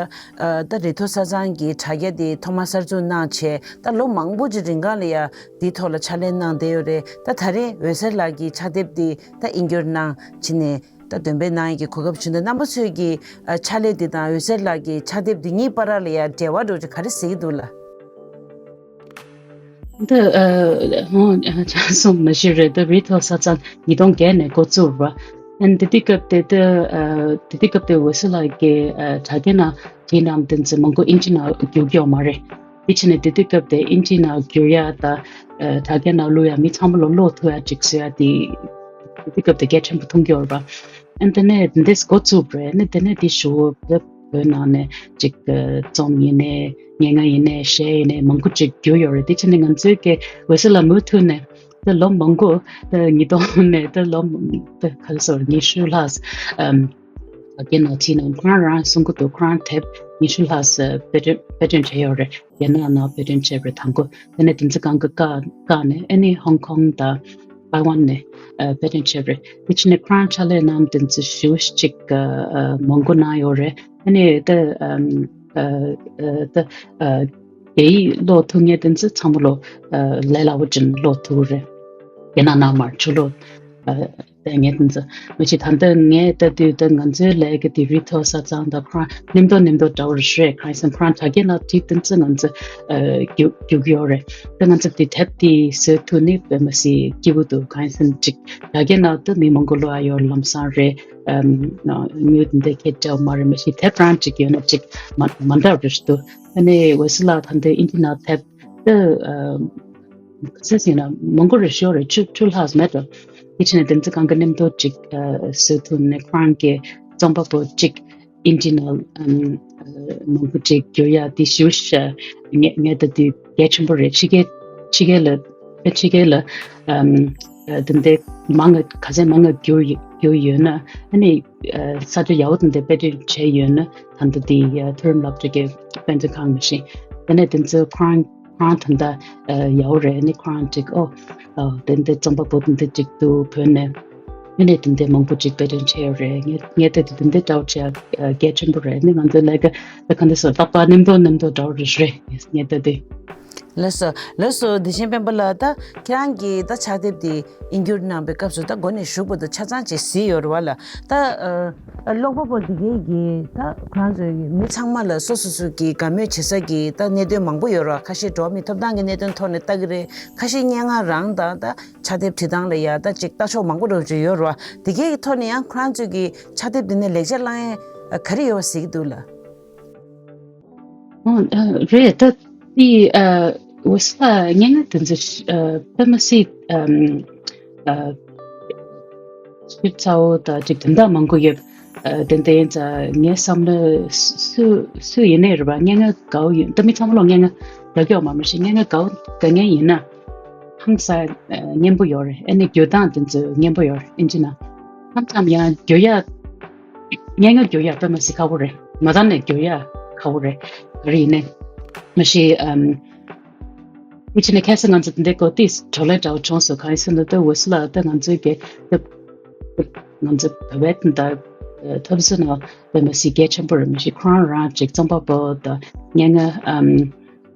ད་རི་ཐོག་ས་གཙང་གི་དྲ་རྒྱ་དེ་ཐོག་མ་གསར་འཛུགས་གནང་བྱས་ད་ལོ་མང་པོ་ཅིག་རིང་ག་ལ་ཡ་དེའི་ཐོག་ལ་ཕྱག་ལས་གནང་བསྡད་ཡོད་རེད། ད་ད་རེས་འོད་ཟེར་ལགས་ཀྱི་ཕྱག་དེབ་དེ་ད་ཨིན་སྒྱུར་གནང་བྱས་ནས། ད་འདོན་སྤེལ་གནང་ཡས་ཀྱི་གོ་སྐབས་བྱུང་འདུག་རྣམ་པ་ཚོས་ཀྱི་ཨ་ཕྱག་ལས་འདི་དང་འོད་ཟེར་ལགས་ཀྱི་ཕྱག་དེབ་འདི་གཉིས་བར་ལ་ཡ་འབྲེལ་བ་འདྲ་བོ་ཅིག་ག་རེ་གཟིགས་ཀྱི་འདུག་ལགས། འདི་ཨ་ཧོ་ཆ་སོང་མ་ཤེས་རེད། ད་རི་ཐོག་ས་གཙང་ཉིས་སྟོང་བརྒྱད་ནས་འགོ་བཙུགས་པ། ཨ་ནི་དེ་དུས་སྐབས་དེ་ད་ཨ་དེ་དུས་སྐབས་དེ་འོད་ཟེར་ལགས་ཀྱི་ཨ་དྲ་རྒྱ་ནང་དེའི་ནང་དེ་ཚོ་མང་པོ་ཨིན་ཇི་ནང་བསྒྱུར་གྱི་ཡོད་མ་རེད། དེ་ཕྱིན་ནས་དེ་དུས་སྐབས་དེ་ཨིན་ཇི་ནང་བསྒྱུར་ཡ་ད་ཨ་དྲ་རྒྱ་ནང་བླུག་ཡ་མི་ཚང་མ་ལོ་ཀློག་ཐུབ་ཡ་ཅིག་བཟོ་ཡ་དེ་དེ་དུས་སྐབས་དེ་གལ་ཆེན་པོ་མཐོང་གི་ཡོད་རེད་པ། ཨ་དེ་ནས་འདི་འདྲས་འགོ་བཙུགས་པ་རེད། ཨ་ནི་དེ་ནས་དེ་ཞུ་བོད་ནང་ནས་ཅིག་རྩོམ་ཡིན་ནའི་སྙན་ངག་ཡིན་ནའི་གཞས་ཡིན་ནའི་མང་པོ་ཅིག་བསྒྱུར་ཡོད་རེད། དེ་ཕྱིན་ནས་ང་ཚོའི་གི་འོད་ཟེར་ལགས་མུ་མཐུད་ནས་ད་ལོ་མང་པོ་ད་ཉིས་སྟོང་ནས་ད་ལོ་ད་ག་རེ་ཟེར་ཉི་ཤུ་ལྷག་ཨམ། ད་གིན་ནང་ཕྱིན་ནས་ཁོ་རང་རང་གསུང་གི་འདུག་ཁོ་རང་དེབ་ཉི་ཤུ་ལྷག་ཙམ་དཔེ་སྐྲུན་དཔེ་སྐྲུན་བྱས་ཡོད་རེད། རྒྱ་ནག་ནང་དཔེ་སྐྲུན་བྱས་པ་རེད། དང་པོ་དེ་ནས་དེ་ཚོ་གང་གི་བཀག་བཀག་ནས་ཨ་ནི་ཧོང་ཀོང་དང་ཐའེ་ཝན་ནས་ཨ་དཔེ་སྐྲུན་བྱས་པ་རེད། དེ་ཕྱིན་ནས་ཁོ་རང་ཕྱག་ལས་གནང་དེ་ཚོ་ཞེ་པོ་ཅིག་ཨ་མང་པོ་གནང་ཡོད་རེད། ཨ་ནི་ད་ཨམ་ཨ་ཨ་ད་ཨ་རྒྱ་ཡིག་ཀློག་ཐུབ་མཁན་དེ་ཚོ་ཚང་མ་ལོ་ཨ་ལས་སླ་པོ་ཅིག་ཀློག་ཐུབ་རེད། རྒྱ་ནག་ནང་མར་ཆུ་ལོག་ཨ་ད་ངས་དེ་ཚོ་མ་གཞི་ད་ལྟ་ངས་ལྟ་དུས་ད་ང་ཚོའི་ལས་ཀ་དེ་རི་མཐོ་ས་གཙང་དང་ཁོ་རང་ནེམ་ཏོ་ནེམ་ཏོ་འདྲ་བོ་རེད། ཁ་སང་ཁོ་རང་དྲ་རྒྱའི་ནང་བྲིས་དེ་ཚོ་ང་ཚོ་ཨ་རྒྱུག་རྒྱུག་ཡོད་རེད། ད་ང་ཚོ་དེ་དེབ་དེ་བཟོ་ཐུབ་ནི་དཔེ་མ་སྲིད་སྐྱིད་པོ་འདུག་ཁ་སང་ཅིག་དྲ་རྒྱའི་ནང་དུ་མི་མང་པོ་ལོ་ཨ་ཡོད་ལམ་སང་རེད། ཨམ་དངུལ་དེ་འདྲ་ཁེ་འདྲ་མ་རེད། མ་གཞི་དེབ་རང་ཅིག་ཡོད་ན་ཅིག་མ་མ་འདྲ་བ་རེད་འདུག་ཨ་ནི་འོད་ཟེར་ལགས་ད་ལྟ་ཨིན་ཇི་ནང་དེབ་ད་ཨམ་ག་ཚོད་ཟིན་ན་མང་པོ་རེད་ཤོར་རེད། བཅུ་བཅུ་ལྷག་མེད་དོ། དེ་ཕྱིན་ནས་དེ་ཚོ་གང་ག་ནེམ་ཏོ་ཅིག་ཨ་བཟོ་ཐུབ་ནས་ཁོ་རང་གི་རྩོམ་པ་པོ་ཅིག་ཨིན་ཇི་ནང་ཨམ་ཨ་མང་པོ་ཅིག་བསྒྱུར་ཡ་དེ་ཞུ་ཤ་ངས་ངས་ལྟ་དུས་གལ་ཆེན་པོ་རེད། ཕྱི་རྒྱལ་ཕྱི་རྒྱལ་ལ་ཕྱི་རྒྱལ་ལ་ཨམ་ཨ་དེ་འདྲ་མང་ང་ག་ཚད་མང་ང་བསྒྱུར་ཡི་བསྒྱུར་ཡོད་ན་ཨ་ནི་ཨ་ས་ཆ་ཡག་པོ་དེ་འདྲ་དཔེ་སྐྲུན་བྱས་ཡོད་ན་ད་ལྟ་དེ་ཡ་མཐོ་རིམ་སློབ་གྲྭ་གི་དཔེ་མཛོད་ཁང་མ་གཞི་དེ་ནས་དེ་ཚོ་ཁོ་རང་ཁོ་རང་ད་ལྟ་ཨ་ཡག་པོ་རེད། ཨ་ནི་ཁོ་རང་ཅིག་ཨོ་ཨ་དེ་འདྲ་རྩོམ་པ་པོ་དེ་འདྲ་ཅིག་འདུག་བོད་ནས། ཨ་ནི་དེ་འདྲ་མང་པོ་ཅིག་དཔེ་སྐྲུན་བྱས་ཡོད་རེད། ངས་ངས་ལྟ་དུས་དེ་འདྲ་འདྲ་བོ་བྱས་ཨ་གལ་ཆེན་པོ་རེད། ཨ་ནི་ང་ཚོའི་ལས་ཀ་ད་ག་འདྲ་སོ་རྟག་པར་ནེམ་ཏོ་ནེམ་ཏོ་འདྲ་བོ་རེད་རེད་ངས་ལྟ་དུས། ལགས་སོ་ལགས་སོ། བདེ་ཆེན་དཔོན་པོ་ལགས། ད་ཁྱེད་རང་གིས་ད་ཕྱག་དེབ་དེ་དབྱིན་བསྒྱུར་གནང་པའི་སྐབས་སུ་ད་འགོ་ནས་གཞུག་བར་དུ་ཆ་ཚང་ཅིག་གཟིགས་ཡོད་རེད་བ་ལ། ད་ཨ་ཀློག་པ་པོ་འདི་གས་ཀྱིས་ད་ཁོ་རང་ཚོའི་མི་ཚང་མ་ལ་སོ་སོ་སོ་གི་དགའ་མོས་བྱེད་ས་ཀྱི་ད་གནད་དོན་མང་པོ་ཡོད་རེད་བ། ཁ་ཤས་འགྲོ་བ་མིའི་ཐོབ་ཐང་གི་གནད་དོན་ཐོག་ནས་ལྟ་གི་རེད། ཁ་ཤས་སྙན་ངག་རང་དང་ད་ཕྱག་དེབ་བྲིས་སྟངས་ལ་ཡ་ད་ཅིག་ལྟ་ཕྱོགས་མང་པོ་འདྲ་བོ་ཅིག་ཡོད་རེད་བ། འདི་གས་ཀྱི་ཐོག་ནས་ཡང་ཁོ་རང་ཚོས་ཀྱི་ཕྱག་དེབ་འདི་ནས་ལེགས་ཆ་བླང་ཡས་ག་རེ་ཡོད་པ་གཟིགས་ཀྱི་འདུག་ལ། ཨོ་ཨ་རེད། ད་དེ་ཨ་འོད་ཟེར་ལགས་སྙན་ངག་དེ་ཚོ་ཨ་དཔེ་མ་སྲིད་ཨམ་ཨ་ཞིབ་ཚ་བོ་དང་ཅིག་དོན་དག་མང་པོ་ཡོད། ཨ་དེ་འདྲ་ཡིན་ཙང་ངས་བསམ་ན་སུ་སུ་ཡིན་ནའི་རེད་པ། སྙན་ངག་དགའ་བོ་ཡོད། ད་མི་ཚང་མ་ལོ་སྙན་ངག་དགའ་སྐྱོ་མ་མ་ཤེས། སྙན་ངག་དགའ་བོ་དགའ་མཁན་ཡིན་ན་ཧང་སང་ཨ་སྙན་པོ་ཡོད་རེད། ཨ་ནི་བསྒྱུར་སྟངས་དེ་ཚོ་སྙན་པོ་ཡོད་རེད། ཨིན་ཇི་ནང་མཚམས་མཚམས་ཡང་བསྒྱུར་ཡག་སྙན་ངག་བསྒྱུར་ཡག་དཔེ་མ་སྲིད་ཁག་པོ་རེད། ང་རང་ནས་བསྒྱུར་ཡག་ཁག་པོ་རེད། ག་རེ་ཡིན་ནའི་མ་གཞི་ཨམ་དེ་ཕྱིན་ནས་ཁ་སང་ང་ཚོ་འདི་གོ་ཏིས་བགྲོ་གླེང་འདྲ་བོ་བྱུང་སོང་། གང་ཡིན་ཟེར་ན་ད་འོད་ཟེར་ལགས་ད་ང་ཚོའི་གི་ད་ང་ཚོ་བོད་པའི་ད་ལྟ་འཐབ་རྩོད་ནང་དཔེ་མ་སྲིད་གལ་ཆེན་པོ་རེད། མ་གཞི་ཁོ་རང་རང་ཅིག་རྩོམ་པ་པོ་དང་སྙན་ངག་ཨམ་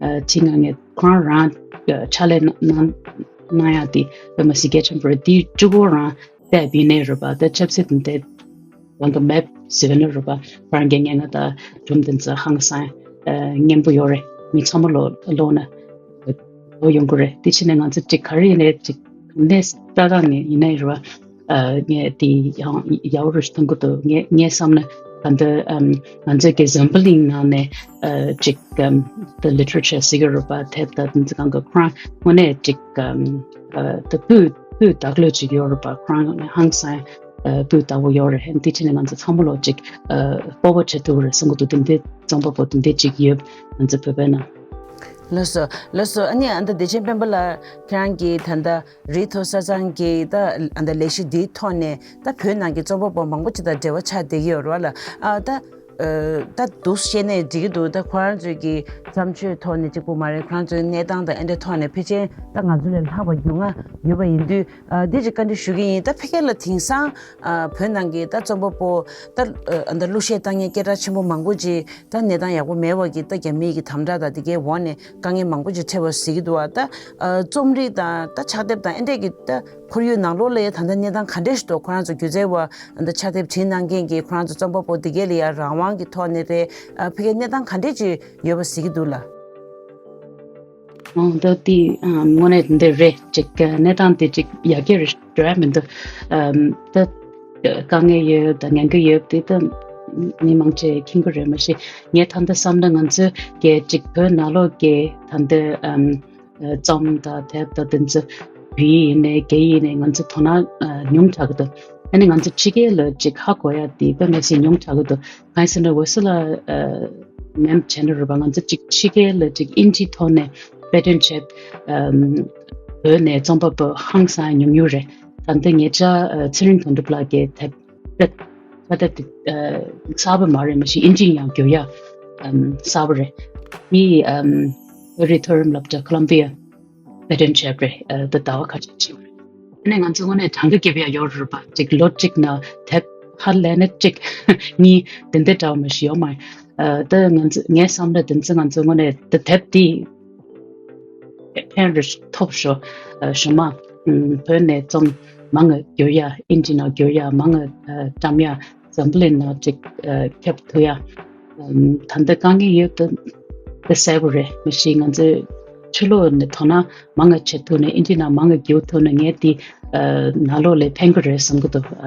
ཨ་ཅིག་ང་ངས་ཁོ་རང་རང་ཕྱག་ལས་གནང་གནང་ཡག་དེ་དཔེ་མ་སྲིད་གལ་ཆེན་པོ་རེད། དེའི་གཅིག་པོ་རང་བལྟས་པ་ཡིན་ནའི་རེད་པ། ད་ཆབ་སྲིད་དེ་འདྲ་དང་དུ་མེད་ཟེར་ནི་རེད་པ། ཁོ་རང་གི་སྙན་ངག་དང་སྒྲུང་དེ་ཚོ་ཧང་སང་ཨ་སྙན་པོ་ཡོད་རེད། མི་ཚང་མ་ལོ་ཀློག་ན་ལོ་ཡོང་གི་རེད། དེ་ཕྱིན་ནས་ང་ཚོ་ཅིག་ག་རེ་ཡིན་ནའི་ཅིག་གནས་ལྟ་སྟངས་ནས་ཡིན་ནའི་རེད་པ། ཨ་ངས་དེ་ཡང་ཡག་པོ་རེད་མཐོང་གི་འདུག་ངས་ངས་བསམ་ན་ད་ལྟ་ཨམ་ང་ཚོའི་གི་འཛམ་བུ་གླིང་ནང་ནས་ཨ་ཅིག་ཨམ་the literature ཟེར་གི་རེད་པ། དེབ་དང་དེ་ཚོ་གང་གི་ཁོ་རང་དངོས་གནས་ཅིག་ཨམ་ཨ་ད་སྤུས་སྤུས་དག་ལོས་ཅིག་ཡོད་རེད་པ། ཁོ་རང་ནས་ཧང་སང་ཨ་སྤུས་དག་པོ་ཡོད་རེད། དེ་ཕྱིན་ནས་ང་ཚོ་ཚང་མ་ལོ་ཅིག་ཨ་སྤོབས་པ་བྱེད་ཐུབ་ཀྱི་རེད་བསམ་གི་འདུག་དེ་འདྲའི་རྩོམ་པ་པོ་དེ་འདྲའི་ཅིག་ཡོད་ང་ཚོ་བོད་པའི་ནང་། ལགས་སོ་ལགས་སོ། ཨ་ནི་ཨ་ད་བདེ་ཆེན་དཔོན་པོ་ལགས་ཁྱེད་རང་གིས་ད་ལྟ་རི་མཐོ་ས་གཙང་གི་ད་ཨ་ད་ལས་གཞི་འདིའི་ཐོག་ནས་ད་བོད་ནང་གི་རྩོམ་པ་པོ་མང་པོ་ཅིག་དང་འབྲེལ་བ་ཆགས་བསྡད་ཀྱི་ཡོད་རེད་བ་ལ། ཨ་ད་ཨ་ད་འདུག་བཤད་ནས་འགྲིག་གི་འདུག་ད་ཁོ་རང་ཚོའི་གི་བརྩམས་ཆོས་ཐོག་ནས་གཅིག་པུ་མ་རེད། ཁོ་རང་ཚོའི་གནས་སྟངས་དང་ཨེ་འདྲའི་ཐོག་ནས་ཕལ་ཆེར་ད་ང་ཚོ་ལས་ལྷག་པ་རྒྱུས་མངའ་ཡོད་པ་ཡིན་དུས། ཨ་འདི་ཅིག་བཀའ་འདྲི་ཞུ་གི་ཡིན། ད་ཕ་གི་ལ་དེང་སང་ཨ་བོད་ནང་གི་ད་རྩོམ་པ་པོ་ད་ཨ་ད་གླུ་གཞས་བཏང་མཁན་སྐད་གྲགས་ཆེན་པོ་མང་པོ་ཅིག་ད་གནས་སྟངས་ཡག་པོ་མེད་པ་གི་ད་རྒྱ་མིའི་གི་དམ་དྲག་དང་དེ་གའི་འོག་ནས་དཀའ་ངལ་མང་པོ་ཅིག་འཕྲད་པ་གཟིགས་ཀྱི་འདུག་བ། ད་ཨ་རྩོམ་རིག་དང་ད་ཕྱག་དེབ་དང་ཨེ་འདྲས་ཀྱི་ད་ཁོར་ཡུག་ནང་ལོགས་ལ་ཡ་ད་ལྟ་གནས་སྟངས་ག་འདྲས་ཤིག་འདུག་ཁོ་རང་ཚོ་སྒྱུ་རྩལ་བ་ད་ཕྱག་དེབ་བྲིས་གནང་མཁན་གྱི་ཁོ་རང་ཚོ་རྩོམ་པ་པོ་དེ་གས་ལ་ཡ་རང་དབང་གི་ཐོག་ནས་རེད། ཨ་ཕ་གིའི་གནས་སྟངས་ག་འདྲས་ཅིག་ཡོད་པ་གཟིགས་ཀྱི་འདུག་ལ། ཨང་། ད་དེ་ཨ་དངོས་གནས་འདི་རེད། ཅིག་གནས་སྟངས་དེ་ཅིག་ཡག་གི་རེད་འགྲོ་ཡ་མི་འདུག་ཨམ་ད་དཀའ་ངལ་ཡོད་ད་ཉན་གི་ཡོད་དེ་ད་མི་མང་ཆེ་མཁྱེན་གི་རེད། མ་གཞི་ངས་ད་ལྟ་བསམ་ན་ང་ཚོ་གས་ཅིག་བོད་ནང་ལོགས་ཀྱི་ད་ལྟ་ཨམ་ཨ་རྩོམ་དང་དེབ་དང་དེ་ཚོ་བོད་ཡིག་ཡིན་ནའི་རྒྱ་ཡིག་ཡིན་ནའི་ང་ཚོ་དོ་སྣང་ཨ་ཉུང་དྲགས་ཀྱི་འདུག་ཨ་ནི་ང་ཚོ་ཕྱི་རྒྱལ་ལ་ཅིག་ཧ་གོ་ཡ་དེ་དཔེ་མི་སྲིད་ཉུང་དྲགས་ཀྱི་འདུག་གང་ཡིན་ཟེར་ན་འོད་ཟེར་ལགས་ཨ་མེམ་བྱས་ན་རེད་པ། ང་ཚོ་ཅིག་ཕྱི་རྒྱལ་ལ་ཅིག་ཨིན་ཇིའི་ཐོག་ནས་དཔེ་སྐྲུན་བྱས་ཨམ་བོད་ནས་རྩོམ་པ་པོ་ཧང་སང་ཉུང་ཉུང་རེད། ད་ལྟ་ཉེ་ཆར་ཨ་ཚེ་རིང་དོན་གྲུབ་ལགས་ཀྱིས་དེབ་དེབ་ཁ་དེབ་དེ་ཨ་གསར་པ་མ་རེད། མ་གཞི་ཨིན་ཇིའི་ནང་བསྒྱུར་ཡ་ཨམ་གསར་པ་རེད། དེ་ཨམ་བོད་རིགས་མཐོ་རིམ་སློབ་གྲྭ་ཁོ་ལམ་བི་ཡ་ད་དྲན་བྱས་པ་རེད། ཨ་ད་ཟླ་བ་ཁ་ཤས་ཕྱིན་པ་རེད། ཨ་ནི་ང་ཚོ་དངོས་གནས་གྲངས་ཀ་རྒྱབ་ཡ་ཡོད་རེད་པ། ཅིག་ལོ་གཅིག་ནང་དེབ་ཧ་ལས་ན་གཅིག་གཉིས་དེ་འདྲ་འདྲ་བོ་མ་ཞིག་ཡོད་མ་རེད། ཨ་ད་ང་ཚོ་ངའི་བསམ་པ་དེ་ཚོ་ང་ཚོ་དངོས་གནས་ད་དེབ་དེ་ཕན་རེ་ཐོབ་ཤོག་ཨ་གཞུག་མ་ཨམ་བོད་ནས་རྩོམ་ མང་ང་བསྒྱུར་ཡ། ཨིན་ཇི་ནང་བསྒྱུར་ཡ། མང་ང་ཨ་བཀྲམ་ཡ། འཛམ་བུ་གླིང་ནང་ཅིག་ཨ་ཁྱབ་ཐུབ་ཡ། ཨམ་ད་ལྟ་དཀའ་ངལ་ཡོད་དེ་དེ་གསལ་པོ་རེད། མ་གཞི་ང་ཚོས་ཕྱི་ལོགས་ནས་དོ་སྣང་མང་ང་བྱེད་ཐུབ་ན། ཨིན་ཇི་ནང་མང་ང་བསྒྱུར་ཐུབ་ན། ངས་དེ་ཨ་ནང་ལོགས་ལ་ཕན་གི་རེད་བསམ་གི་འདུག་ཨ།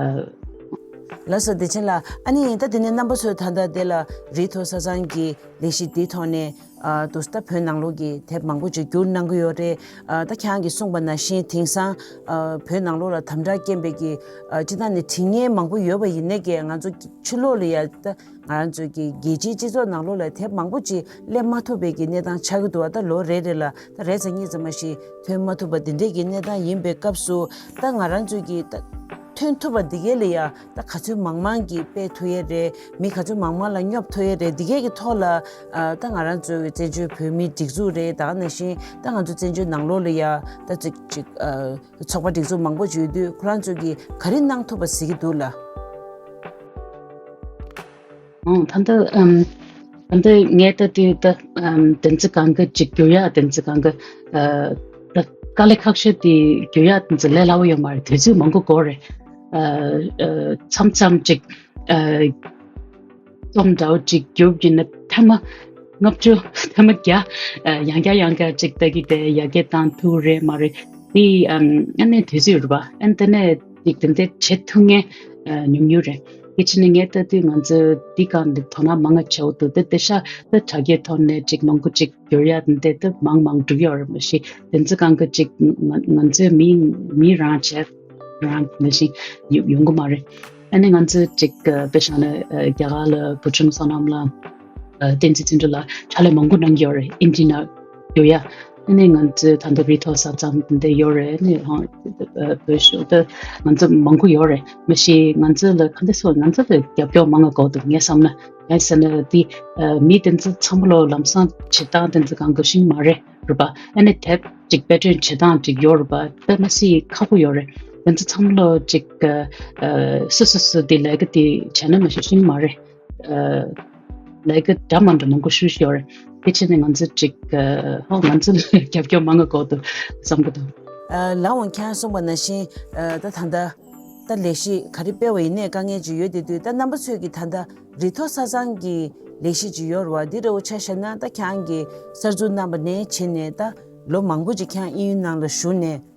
ལགས་སོ། བདེ་ཆེན་ལགས། ཨ་ནི་ད་དེ་ནས་རྣམ་པ་ཚོས་ད་ལྟ་དེ་ལ་རི་མཐོ་ས་གཙང་གི་ལས་གཞི་འདིའི་ཐོག་ནས་ཨ་དུ་ད་བོད་ནང་ལོགས་ཀྱི་དེབ་མང་པོ་ཅིག་བསྒྱུར་གནང་གི་ཡོད་རེད། ཨ་ད་ཁྱེད་རང་གིས་གསུངས་པ་ནང་བཞིན་དེང་སང་ཨ་བོད་ནང་ལོགས་ལ་དམ་དྲག་རྐྱེན་པས་ཀྱི་ཨ་སྤྱི་བཏང་ནས་བྲིས་མཁན་མང་པོ་ཡོད་པ་ཡིན་ནའི་ཀྱི་ང་ཚོ་ཕྱི་ལོགས་ལ་ཡ་ད་ང་རང་ཚོའི་གི་རྒྱལ་སྤྱིའི་སྤྱི་ཚོགས་ནང་ལོགས་ལ་དེབ་མང་པོ་ཅིག་སླེབས་མ་ཐུབ་པའི་གི་གནས་སྟངས་ཆགས་ཀྱི་འདུག་བ། ད་ལོ་རེ་རེ་ལ་ད་རེ་ཙམ་གཉིས་ཙམ་མ་ཞིག་ཐོན་མ་ཐུབ་པ་འདི་འདྲས་ཀྱི་གནས་སྟངས་ཡིན་པའི་སྐབས་སུ། ད་ང་རང་ཚོའི་གི་ད་ཐོན་ཐུབ་པ་འདི་གས་ལ་ཡ་ད་ག་ཚོད་མང་མང་གིས་སྤེལ་ཐུབ་ཡས་རེད། མི་ག་ཚོད་མང་མང་ལ་སྙོབ་ཐུབ་ཡས་རེད། འདི་གས་ཀྱི་ཐོག་ལ་ཨ་ད་ང་རང་ཚོའི་བཙན་བྱོལ་བོད་མིའི་སྒྲིག་འཛུགས་རེད། ད་ག་ནང་བཞིན་ད་ང་ཚོ་བཙན་བྱོལ་ནང་ལོགས་ལ་ཡ་ད་ཅིག་ཅིག་ཨ་ཚོགས་པ་སྒྲིག་འཛུགས་མང་པོ་ཅིག་ཡོད་དུས། ཁོ་རང་ཚོས་ཀྱིས་ག་རེ་གནང་ཐུབ་པ་གཟིགས་ཀྱི་འདུག་ལགས། ཨང་། ད་ལྟ་ཨམ་ད་ལྟ་ངས་ལྟ་དུས་ད་ཨམ་དེ་ཚོ་གང་ག་ཅིག་བསྒྱུར་ཡ། དེ་ཚོ་གང་ག་ཨ་ད་དཀའ་ལས་ཁག་ཤོས་དེ་བསྒྱུར་ཡ་དེ་ཚོ་ལས་སླ་བོ་ཡོད་མ་རེད། དུས་ཚོད་མང་པོ་འགོར་རེད། ཨ་ཨ་མཚམས་མཚམས་ཅིག་ཨ་རྩོམ་འདྲ་བོ་ཅིག་བསྒྱུར་གྱི་ན་ཐེངས་མ་ལྔ་བཅུ་ཐེངས་མ་བརྒྱ་ཨ་ཡང་བསྐྱར་ཡང་བསྐྱར་ཅིག་ལྟ་གི་དེ་ཡར་རྒྱས་བཏང་ཐུབ་རེད་མ་རེད། དེ་ཨམ་ཨ་ནི་དུས་ཚོད་རེད་པ། ཨ་ནི་དེ་ནས་ཅིག་དེ་འདྲ་བྱེད་ཐུབ་མཁན་ཨ་ཉུང་ཉུང་རེད། དེ་ཕྱིན་ནས་ངས་ལྟ་དུས་ང་ཚོ་འདི་སྒང་འདི་དོ་སྣང་མང་ང་བྱེད་འོ་འདུག་དེ་དེ་ཤ་དེ་དྲ་རྒྱའི་ཐོག་ནས་ཅིག་མང་པོ་ཅིག་བསྒྱུར་ཡ་དེ་འདྲ་དེ་མང་མང་འགྲོ་གི་ཡོད་རེད། མ་གཞི་དེ་ཚོ་གང་ག་ཅིག་ང་ང་ཚོའི་མི་མི་རང་བྱས་རང་མ་གཞི་ཡོང་ཡོང་གི་མ་རེད། ཨ་ནི་ང་ཚོ་ཅིག་ཨ་དཔེ་བཞག་ན་ཨ་རྒྱ་གར་ལ་བུ་ཆུང་བསོད་ནམས་ལགས། ཨ་བསྟན་འཛིན་བརྩོན་འགྲུས་ལགས་ཕྱག་ལས་མང་པོ་གནང་གི་ཡོད་རེད། ཨིན་ཇི་ནང་བསྒྱུར་ཡ། ཨ་ནི་ང་ཚོའི་ད་ལྟ་རི་མཐོ་ས་གཙང་དེ་འདྲ་ཡོད་རེད། ཨ་ནི་ཧང་བོད་ཤོག་ད་ང་ཚོ་མང་པོ་ཡོད་རེད། མ་གཞི་ང་ཚོ་ལ་ག་འདྲ་སོང་། ང་ཚོ་ལ་རྒྱབ་སྐྱོར་མང་ང་དགོས་འདུག་ངས་བསམ་ན། ངས་བསམ་ན་དེ་ཨ་མི་དེ་ཚོ་ཚང་མ་ལོ་ལམ་སང་བྱེད་སྟངས་དེ་ཚོ་གང་དགོས་ཤིང་མ་རེད་རེད་པ། ཨ་ནི་དེབ་ཅིག་དཔེ་སྐྲུན་བྱེད་སྟངས་ཅིག་ཡོད་རེད་པ། དཔེ་མ་སྲིད་ཁག་པོ་ཡོད་རེད། དེ་ཚོ་ཚང་མ་ལོ་ཅིག་ཨ་སོ་སོ་སོ་དེ་ལས་ཀ་དེ་བྱས་ན་མ་གཞི་ཤིང་མ་རེད། ལས་ཀ་འདྲ་མ་འདྲ་མང་པོ་ཞུ་ཞུ་ཡོད་རེད། དེ་ཕྱིན་ནས་ང་ཚོ་ཅིག་ཧོ་ང་ཚོ་ལ་རྒྱབ་སྐྱོར་མང་ང་དགོས་འདུག་བསམ་གི་འདུག་ལགས་འོང་། ཁྱེད་རང་གསུངས་པ་ནང་བཞིན་ད་ད་ལྟ་ད་ལས་གཞི་ག་རེ་སྤེལ་བ་ཡིན་ནའི་དཀའ་ངལ་ཅིག་ཡོད་དེ་དུས། ད་རྣམ་པ་ཚོས་ཀྱི་ད་ལྟ་རི་མཐོ་ས་གཙང་གི་ལས་གཞི་ཅིག་ཡོད་རེད་བ། འདི་འདྲ་བོ་ཆ་བཞག་ན། ད་ཁྱེད་རང་གིས་གསར་འཛུགས་གནང་པ་ནས་བྱས་ནས་ད་ལོ་མང་པོ་ཅིག་ཁྱེད་རང་དབྱིན་ཡུལ་ནང་ལ་བཞུགས་ནས།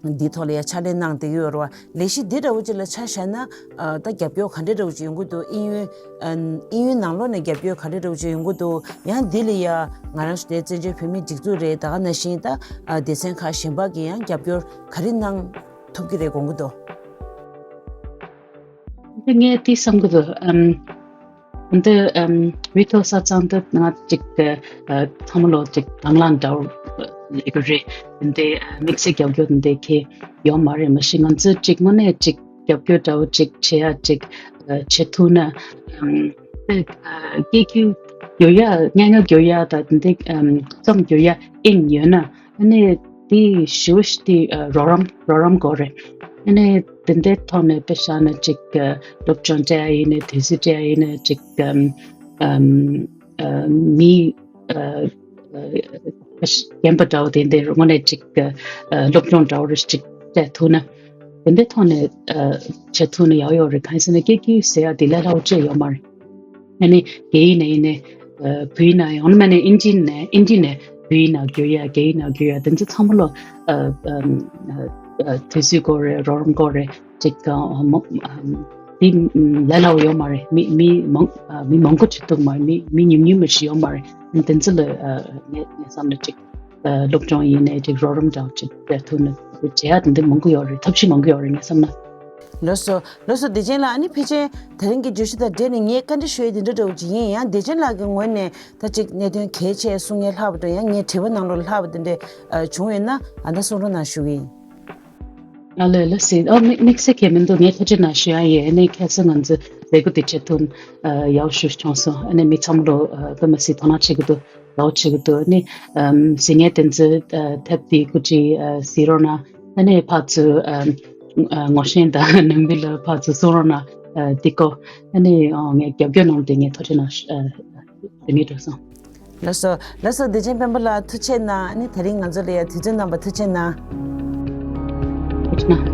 འདིའི་ཐོག་ལ་ཡང་ཕྱག་ལས་གནང་བསྡད་ཀྱི་ཡོད་རེད་བ། ལས་གཞི་འདི་འདྲ་བོ་ཅིག་ལ་ཆ་བཞག་ན། ཨ་ད་རྒྱབ་སྐྱོར་ག་འདྲ་འདྲ་བོ་ཅིག་ཡོང་གི་འདུག་དབྱིན་ཡུལ་ཨ་དབྱིན་ཡུལ་ནང་ལོགས་ནས་རྒྱབ་སྐྱོར་ག་འདྲ་འདྲ་བོ་ཅིག་ཡོང་གི་འདུག་ཡང་འདི་ལ་ཡ་ང་རང་ཚོ་དེ་བཙན་བྱོལ་བོད་མིའི་སྒྲིག་འཛུགས་རེད། ད་ག་ནང་བཞིན་ད་ཨ་སྡེ་ཚན་ཁག་གཞན་པ་གིས་ཡང་རྒྱབ་སྐྱོར་ག་རེ་གནང་ཐུབ་ཀྱི་རེད་དགོངས་ཀྱི་འདུག་ངས་དེ་བསམ་གྱི་འདུག་ཨམ། འདི་ཨམ་རི་མཐོ་ས་གཙང་འདི་ང་ཅིག་ཨ་ཚང་མ་ལོ་ཅིག་དང་བླངས་འདྲ་བོ་ལས་ཀ་རེད། འདི་ཨ་དམིགས་བསལ་རྒྱབ་སྐྱོར་འདི་ཁེ་ཡོད་མ་རེད། མ་གཞི་ང་ཚོས་ཅིག་དངོས་གནས་ཅིག་རྒྱབ་སྐྱོར་འདྲ་བོ་ཅིག་བྱེད་ཡ་ཅིག་ཨ་བྱེད་ཐུབ་ན། ཨམ་དེ་ཨ་སྐད་སྒྱུར་བསྒྱུར་ཡ་སྙན་ངག་བསྒྱུར་ཡ་ད་འདི་ཨམ་རྩོམ་བསྒྱུར་ཡ་དབྱིངས་ཡོད་ན། ཨ་ནི་དེ་ཞུ་ཞུ་དེ་ཨ་རོགས་རམ་རོགས་རམ་དགོས་རེད། ཨ་ནི་དེ་འདྲའི་ཐོག་ནས་དཔེ་བཞག་ན་ཅིག་ཨ་སློབ་སྦྱོང་སྤྲད་ཡ་ཡིན་ནའི་དུས་ཚོད་སྤྲད་ཡ་ཡིན་ནའི་ཅིག་ཨམ་ཨམ་ཨ་མི་ཨ་ཨ་རྒན་པ་འདྲ་བོ་དེ་འདྲའི་དངོས་གནས་ཅིག་ཨ་སློབ་སྦྱོང་འདྲ་བོ་རེ་ཅིག་སྤྲད་ཐུབ་ན། དེ་འདྲའི་ཐོག་ནས་ཨ་བྱེད་ཐུབ་ན་ཡག་ཡོད་རེད། གང་ཡིན་ཟེར་ན་སྐད་སྒྱུར་ཟེར་ཡ་དེ་ལས་སླ་བོ་ཅིག་ཡོད་མ་རེད། ཨ་ནི་རྒྱ་ཡིག་ནས་ཡིན་ནའི་ཨ་བོད་ཡིག་ནང་ཡང་ན་མིན་ན་ཨིན་ཇི་ནས་ཨིན་ཇི་ནས་བོད་ཡིག་ནང་བསྒྱུར་ཡ། རྒྱ་ཡིག་ནང་བསྒྱུར་ཡ་དེ་ཚོ་ཚང་མ་ལོ་ཨ་ཨ་ཨ་དུས་ཚོད་དགོས་རེད། རོགས་རམ་དགོས་རེད། ཅིག་ཨ་མ་ཨ་དེ་ལས་སླ་བོ་ཡོད་མ་རེད། མི་མི་མང་ཨ་མི་མང་པོ་ཅིག་ཐུག་མ་རེད། མི་མི་ཉུང་ཉུང་མ་ཞིག་ཡོད་མ་རེད། དེ་ཚོ་ལ་ཨ་ངས་ངས་བསམ་ན་ཅིག་ཨ་སློབ་སྦྱོང་ཡིན་ནའི་ཅིག་རོགས་རམ་འདྲ་བོ་ཅིག་སྤྲད་ཐུབ་ན་བྱེད་ཡ་དེ་འདྲ་མང་པོ་ཡོད་རེད། ཐབས་ཤེས་མང་པོ་ཡོད་རེད་ངས་བསམ་ན། ལགས་སོ། ལགས་སོ། བདེ་ཆེན་ལགས། ཨ་ནི་ཕལ་ཆེར་དེ་རིང་གི་བརྗོད་གཞི་དང་འབྲེལ་ནས་ངས་བཀའ་འདྲི་ཞུ་ཡས་དེ་འདྲ་འདྲ་བོ་ཅིག་ཡིན། ཡང་བདེ་ཆེན་ལགས་ཀྱི་ངོས་ནས་ད་ཅིག་གནད་དོན་གལ་ཆེ་གསུང་ཡས་ལྷག་པ་འདྲ། ཡང་ངའི་དྲི་བ་ནང་ལོགས་ལ་ལྷག་པ་དེ་འདྲ་ཨ་བྱུང་ཡོད་ན་ཨ་ད་གསུང་རོགས་གནང་ཞུ་གི་ཡིན། ཨ་ལེ་ལགས་སེ། ཨ་དམིགས་དམིགས་བསལ་གྱི་མི་འདུག་ངས་ཐུགས་རྗེ་གནང་ཞུ་ཡ་ཡིན། ཨ་ནི་ཁ་སང་ང་ཚོ་ལས་འགུལ་དེ་བྱེད་ཐུབ་ཨ་ཡག་ཞུ་བྱུང་སོང་། ཨ་ནི་མི་ཚང་མ་ལོ་ཨ་དཔེ་མ་སྲིད་དོ་སྣང་བྱེད་ཀྱི་འདུག་ལའོ་བྱེད་ཀྱི་འདུག་ཨ་ནི་ཨམ་གཟིགས་མཁན་དེ་ཚོས་ཨ་དེབ་དེ་སྐུ་མཁྱེན་ཨ་གཟིགས་རོགས་གནང་། ཨ་ནི་ཕར་ཚུར་ཨ་ཨ་ངོ་ཤེས་དང་ནང་མི་ལ་ཕར་ཚུར་གསུང་རོགས་གནང་། ཨ་འདི་ཀོ་ཨ་ནི་ཨ་ངས་རྒྱབ་སྐྱོར་གནང་དེ་ངས་ཐུགས་རྗེ་གནང་ཞུ་ཨ་ཞུ་ནི་འགྲོ་སོང་། ལགས་སོ། ལགས་སོ། བདེ་ཆེན་དཔོན་པོ་ལགས་ཐུགས་རྗེ་གནང་། ཨ་ནི་དེ་རིང་ང་ཚོ་ལ་ཡ་དུས་ཚོད་གནང་བ་ཐུགས་རྗེ་གནང་། ཐུགས་རྗེ་གནང་།